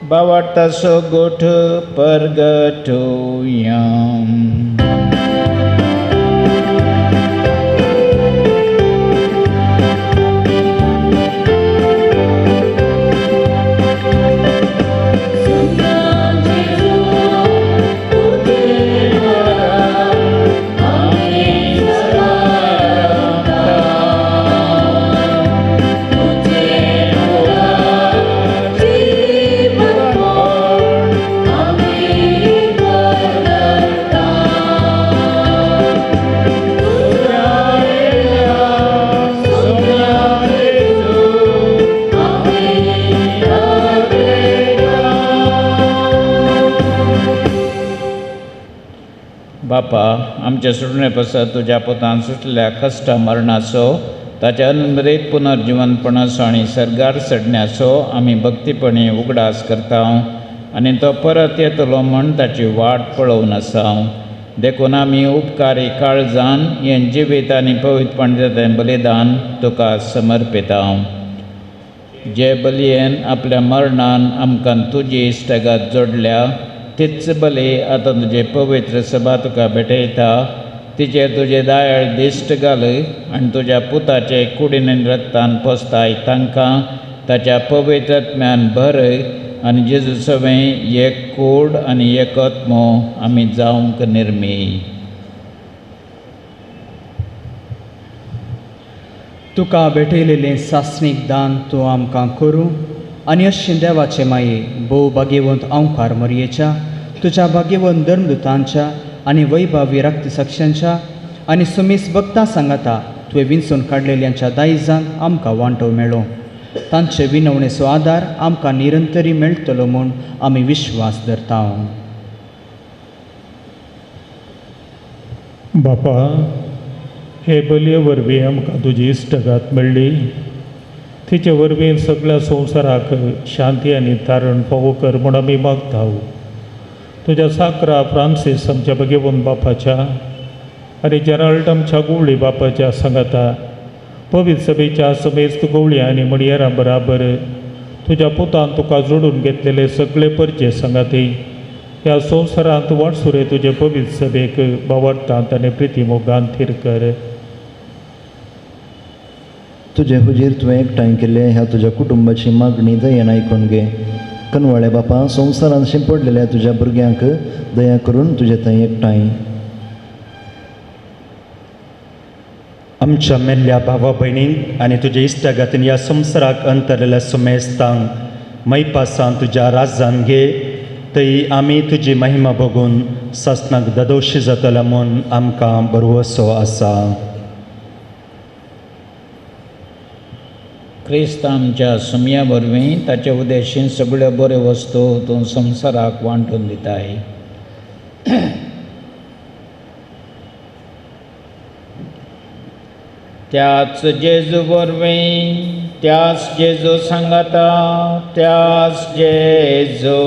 भावार्थाचो गोठ परगटुया. बापा, आमच्या सुटणे पासत तुज्या पुतान सुटल्या कश्टा मरणाचो, ताच्या अनमरीत पुनर्जिवनपणाचो आनी सर्गार चडण्याचो आमी भक्तीपणी उगडास करता आनी तो परत येतलो म्हूण ताची वाट पळोवन आसा. देखून आमी उपकारी काळजान हें जिवीत आनी पवित्रपण जातें बलिदान तुका समर्पिता. जे बलयेन आपल्या मरणान आमकां तुजी इश्टागत जोडल्या तीच बली आतां तुजे पवित्र सभा तुका भेटयता. तिचेर तुजे दयाळ दिश्ट घाल आनी तुज्या पुताचे कुडीन आनी रक्तान पोसताय तांकां ताच्या पवित्र आत्म्यान भर आनी जेजू सवें एक कूड आनी एक आत्मो आमी जावंक निर्मी. तुका भेटयलेलें सासणीक दान तूं आमकां करूं आनी अशें देवाचे माये भोव भाग्यवंत ओंकार मोरयेच्या तुज्या भाग्यवंत धर्मदुतांच्या आनी वैभावी रक्तसाक्षांच्या आनी सुमीस भक्तां सांगाता तुवें विंचून काडलेल्यांच्या दायजान आमकां वांटो मेळो. तांचे विनवणेचो आदार आमकां निरंतरी मेळटलो म्हूण आमी विश्वास धरता. बापा, हे बलये वरवीं आमकां तुजी इश्टगात मेळ्ळी. तिचे वरवीं सगळ्या संवसाराक शांती आनी तारण फावो कर म्हूण आमी मागता. तुज्या साकरा फ्रांसीस आमच्या भगेवन बापाच्या आनी जेराल्ड आमच्या गुवळी बापाच्या सांगाता पवित्र सभेच्या समेस्त गवळी आनी मणयेरां बराबर तुज्या पुतान तुका जोडून घेतलेले सगळे परचे सांगाती ह्या संवसारांत वाटसुरे तुजे पवित्र सभेक बावडटांत आनी प्रिती मोगान थीर कर. तुजे हुजीर तुवें एकठांय केल्ले ह्या तुज्या कुटुंबाची मागणी दयेन आयकून घे. कनवाळे बापा, संवसारांत शिंपडलेल्या तुज्या भुरग्यांक दया करून तुजे थंय एकठांय. आमच्या मेल्ल्या भावा भयणींक आनी तुज्या इश्टागतीन ह्या संवसाराक अंतरलेल्या सुमेस्तांक मैपासान तुज्या राजान घे, थंय आमी तुजी महिमा बघून सासणाक ददोशी जातले म्हूण आमकां भरवसो आसा. क्रिस्त आमच्या सुमया वरवीं ताचे उद्देशीन सगळ्यो बऱ्यो वस्तू तूं संवसाराक वांटून दिताय. त्याच जेजू वरवीं, त्याच जेजू सांगाता, त्याच जेजू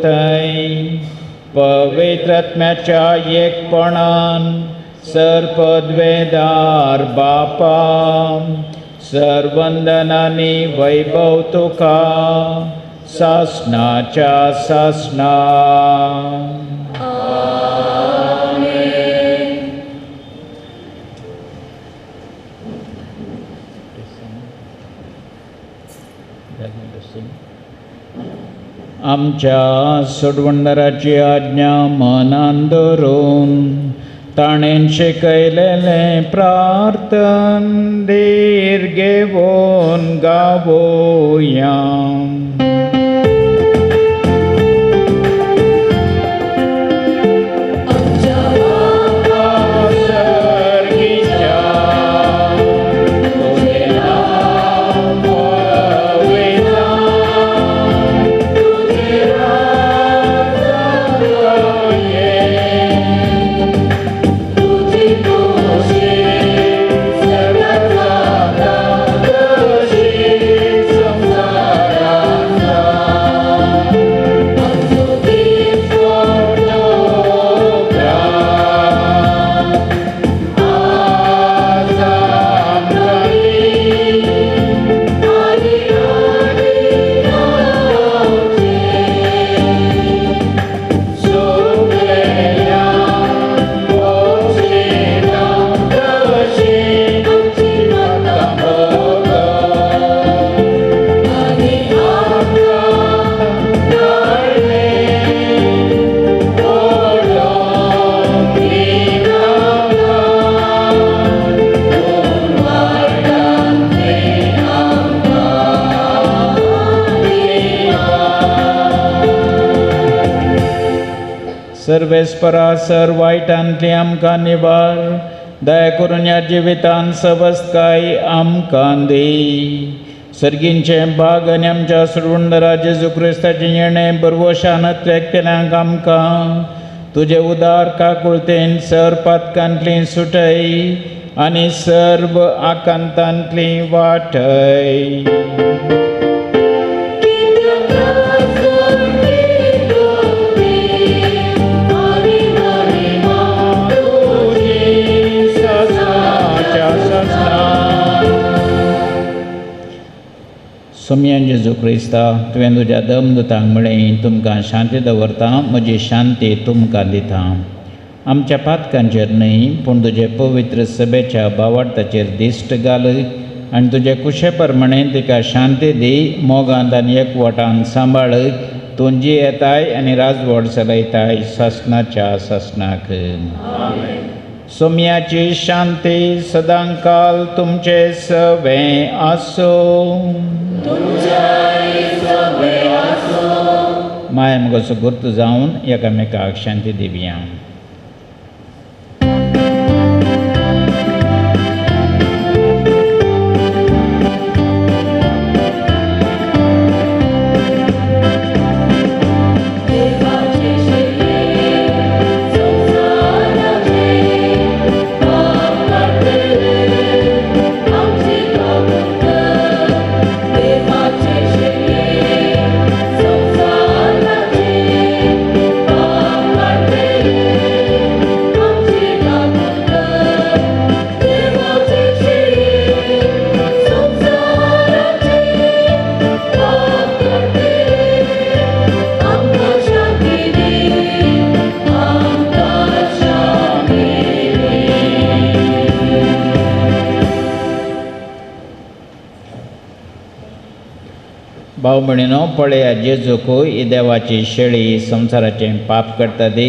थंय पवित्र आत्म्याच्या एकपणान सर्पद्वेदार बापा सर्वंदनानी वैभव तुका सासनाच्या सासना. आमच्या सोडवणदाराची आज्ञा मनान धरून ताणें शिकयलेलें प्रार्थन धीर घेवन गावोया. सर्वेस्परा सर वायटांतली आमकां निवार, दया करून ह्या जिवितान सवस्तकाय आमकां दी. सर्गींचें भाग आनी आमच्या सुरुंदरा जेजू क्रिस्ताचें येणें बरवशान त्रेकतेल्यांक आमकां तुजे उदार काकुळतेन सर पातकांतली सुटय आनी सर्व आकांतांतली वाटय. सोमयान जेजू क्रिस्ता, तुवें तुज्या दमदुतांक म्हळें, तुमकां शांती दवरता, म्हजी शांती तुमकां दिता. आमच्या पातकांचेर न्हय पूण तुजे पवित्र सभेच्या बावार्थाचेर दिश्ट घाल आनी तुजे कुशे प्रमाणे तिका शांती दी. मोगांत आनी एकवटान सांबाळ. तूं जी येताय आनी राजवट चलयताय सासणाच्या सासणाक. सोमयाची शांती सदांकाल तुमचे सवें आसूं. माया मगोचो गुर्त जावन एकामेकाक शांती दिवया. भाव भयणीनो, पळया जेजूक ही देवाची शेळी संवसाराचें पाप करता ती.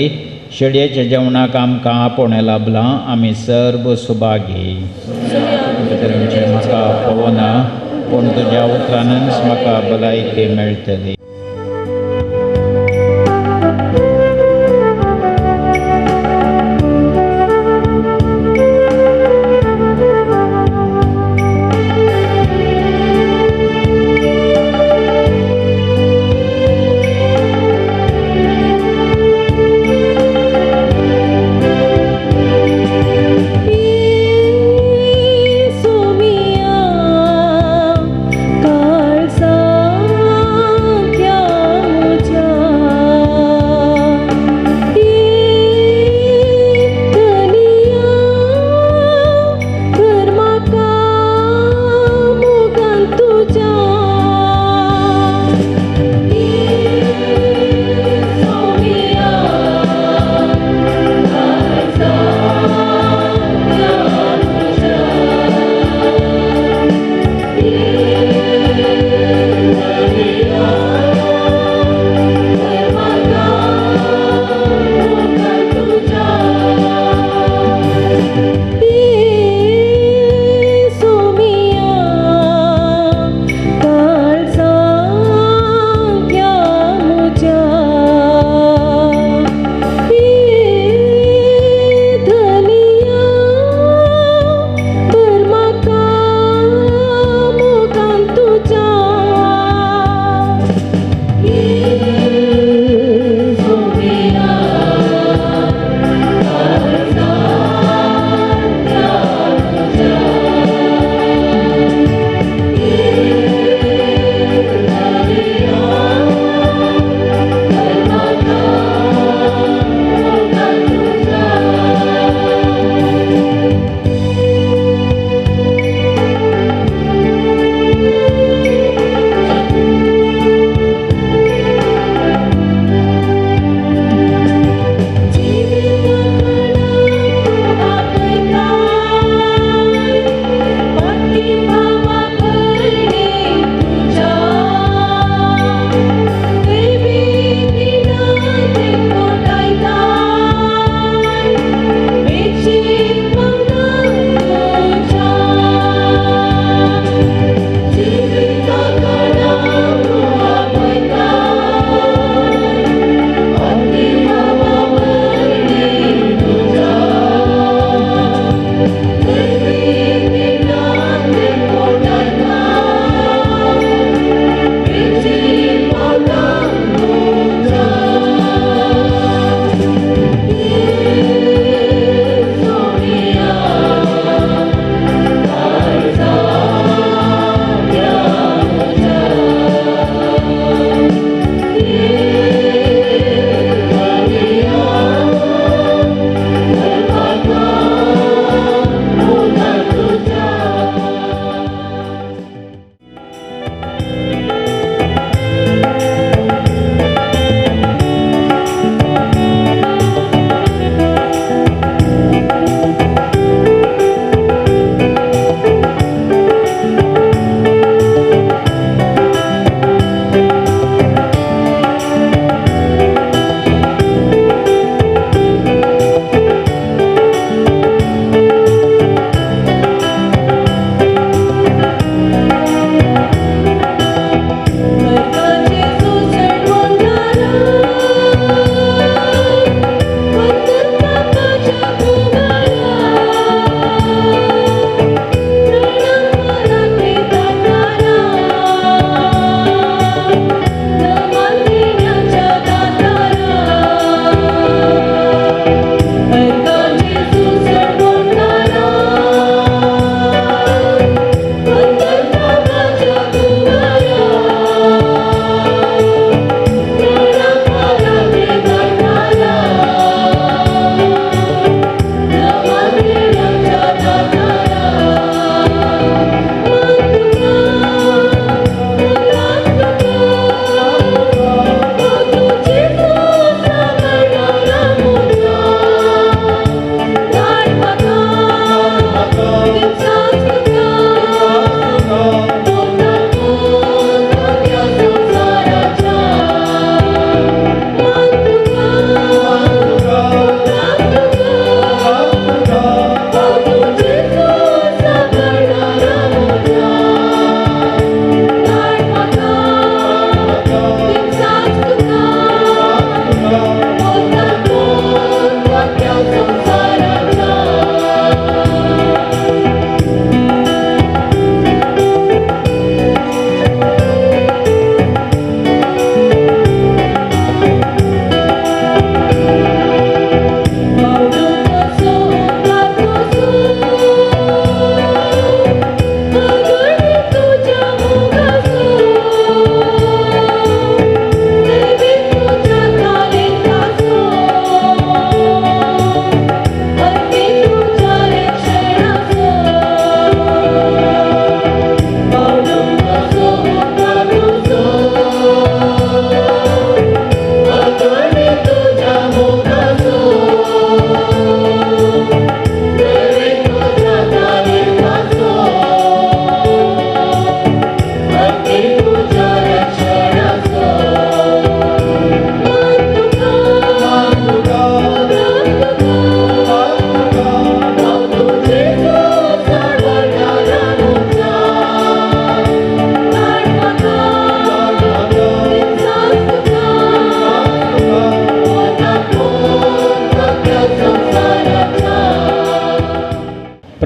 शेळयेच्या जेवणाक आमकां आपोवणें लाभलां. आमी सर्व सुभागी. म्हाका पळोवना पूण तुज्या उतरानच म्हाका भलायकी मेळटली. सोमिया काळजांत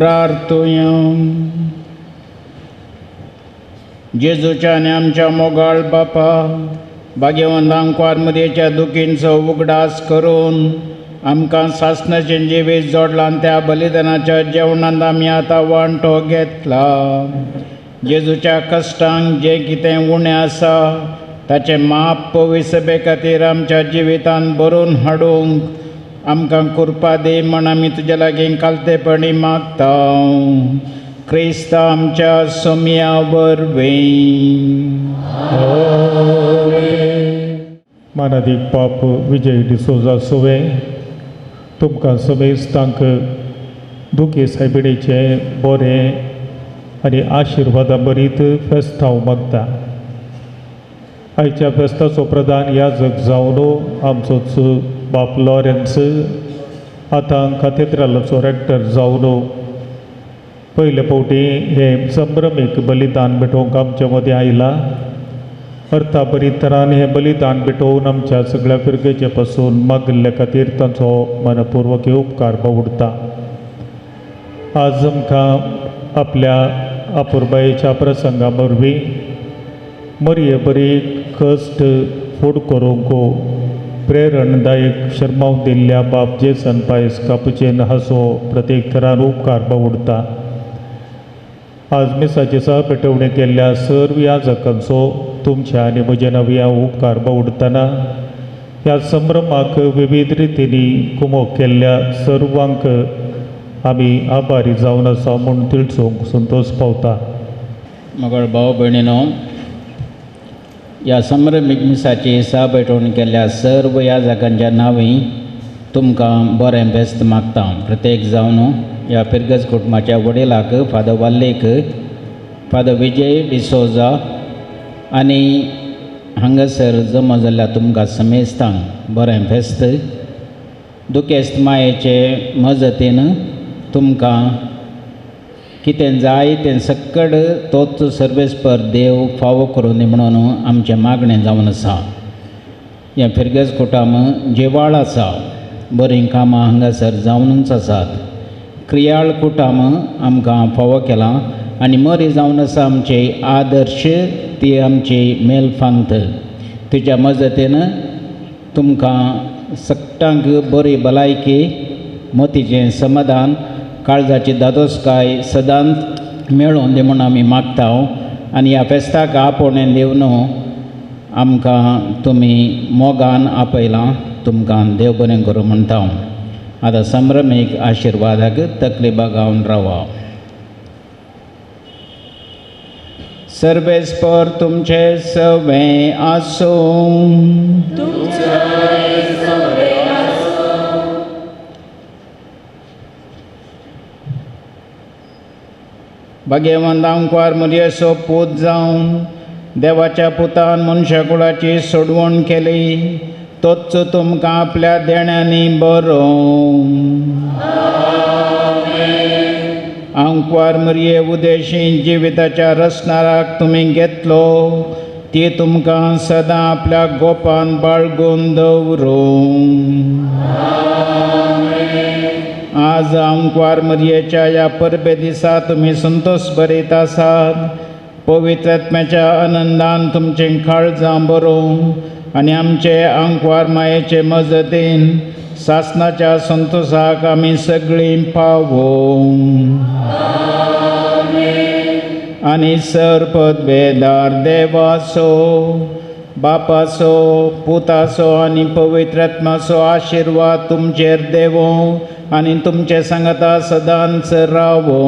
प्रार्थुया. जेजूच्या आनी आमच्या मोगाळ बापा, भाग्यवंत आंकवार मरयेच्या दुखींचो उगडास करून आमकां सासणाचें जिवीत जोडलां त्या बलिदानाच्या जेवणांत आमी आतां वांटो घेतला. जेजूच्या कश्टांक जें कितें उणें आसा ताचें माप पवित्र खातीर आमच्या जिवितांत भरून हाडूंक आमकां कृपा दी म्हण आमी तुज्या लागीं कालतेपणी मागता. क्रिस्त आमच्या सोम्या वरवीं. मानादीक पाप विजय डिसोजा सोवे, तुमकां समेस्तांक दुखी सायबिणीचें बरें आनी आशिर्वादा बरीत फेस्तांव मागता. आयच्या फेस्ताचो प्रधान याजक जावन आमचोच बाप लॉरेन्स आतां काथेद्रालाचो रेक्टर जावन पयले फावटी हें संभ्रमीक बलिदान भेटोवंक आमच्या मदीं आयला. अर्था बरी तरान हें बलिदान भेटोवन आमच्या सगळ्या फिरगेचे पासून मागिल्ले खातीर तांचो मनपूर्वक उपकार बावडटा. आज आमकां आपल्या अपुरबायेच्या प्रसंगा वरवीं मरये बरी कश्ट फूड करूंक प्रेरणदायक शर्माव दिल्ल्या बाप जेसन पायस कापुचेन हाचो प्रत्येक थरान उपकार बावडटा. आज मिसाची सह पेटवणी केल्ल्या सर्व याजकांचो तुमच्या आनी म्हज्या नव्या उपकार बावडटना ह्या संभ्रमाक विविध रितींनी कुमोक केल्ल्या सर्वांक आमी आभारी जावन आसा म्हूण तिळसूंक संतोश पावता. मगळ भाव भयणीनो, ह्या संभ्रमीक मिसाची सह पेटवणी केल्ल्या सर्व याजकांच्या नांवी तुमकां बरें बेस्त मागता. प्रत्येक जावन ह्या फिरगज कुटुंबाच्या वडिलाक फादर वाल्लेक, फादर विजय डिसोजा आनी हांगासर जमा जाल्ल्या तुमकां समेस्तांक बरें फेस्त. दुखेस्त मायेचे मजतीन तुमकां कितें जाय तें सक्कड तोच सर्वेस्पर देव फावो करूं दी म्हणून आमचें मागणें जावन आसा. हें फिरगज कुटुंब जिवाळ आसा, बरीं कामां हांगासर जावनूच आसात. क्रियाळ कुटुंब आमकां फावो केलां आनी मरी जावन आसा आमचे आदर्श, ती आमची मेलफांत. तिच्या मजतीन तुमकां सगटांक बरी भलायकी, मतीचें समाधान, काळजाची दादोसकाय सदांच मेळोवन दी म्हूण आमी मागता. आनी ह्या फेस्ताक आपोवणें दिवन आमकां तुमी मोगान आपयलां, तुमकां देव बरें करूं म्हणटा. आतां संभ्रमीक आशिर्वादाक तकली बागावन रावा. सर्वेस्पर तुमचे सवे आसूं. भाग्यवंत आंकवार मरयेचो पूत जावन देवाच्या पुतान मनशाकुळाची सोडवण केली, तोच तुमकां आपल्या देण्यांनी बरोवं. आंकवार मरये उदेशी जिविताच्या रसनाराक तुमी घेतलो, ती तुमकां सदां आपल्या गोपान बाळगून दवरूं. आज आंकवार मरयेच्या ह्या परबे दिसा तुमी संतोश बरीत आसात. पवित्र आत्म्याच्या आनंदान तुमचें काळजां बरोवं आनी आमचे आंकवार मायेचे मजतीन सासणाच्या संतोशाक आमी सगळीं पावोवं. आनी सर पदवेदार देवाचो, बापाचो, पुताचो आनी पवित्र आत्म्याचो आशिर्वाद तुमचेर देवो आनी तुमचे सांगाता सदांच रावो.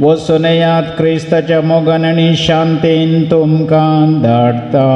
वचून येयात क्रिस्ताच्या मोगान आनी शांतीन तुमकां धाडटा.